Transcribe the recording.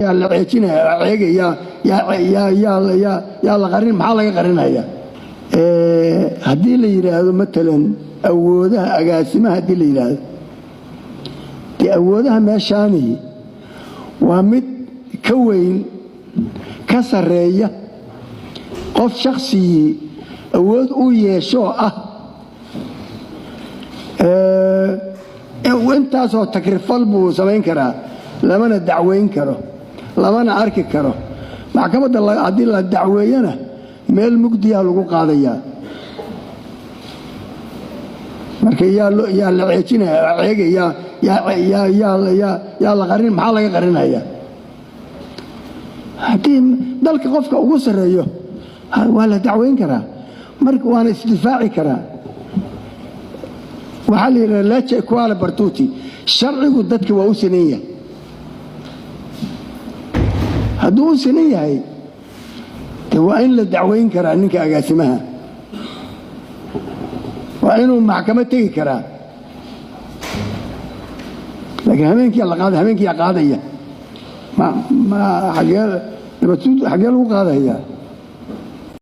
Yaa la ceejinaya, ceegaya, yaa la qarin? Maxaa laga qarinaya? Haddii la yidhaahdo matalan awoodaha agaasimaha, haddii la yidhaahdo dee awoodaha meeshaani waa mid ka weyn, ka sarreeya qof shaksigii awood u yeeshoo ah. Intaasoo takrifal buu samayn karaa, lamana dacweyn karo, lamana arki karo. Maxkamadda haddii la dacweeyana, meel mugdiyaa lagu qaadayaa. Marka yaa la ceejinaya, ceegaya, yaa la qarin? Maxaa laga qarinaya? Haddii dalka qofka ugu sarreeyo, waa la dacweyn karaa marka, waana isdifaaci karaa. Waxaa la yidhaha legge uguale per tutti, sharcigu dadka waa u sinan yahay. Hadduu u sinan yahay, de waa in la dacweyn karaa ninka agaasimaha, waa inuu maxkamad tegi karaa. Laakiin habeenkiia la qaada, habeenkiyaa qaadaya, ma xagee nabadsuud, xaggee lagu qaadaya?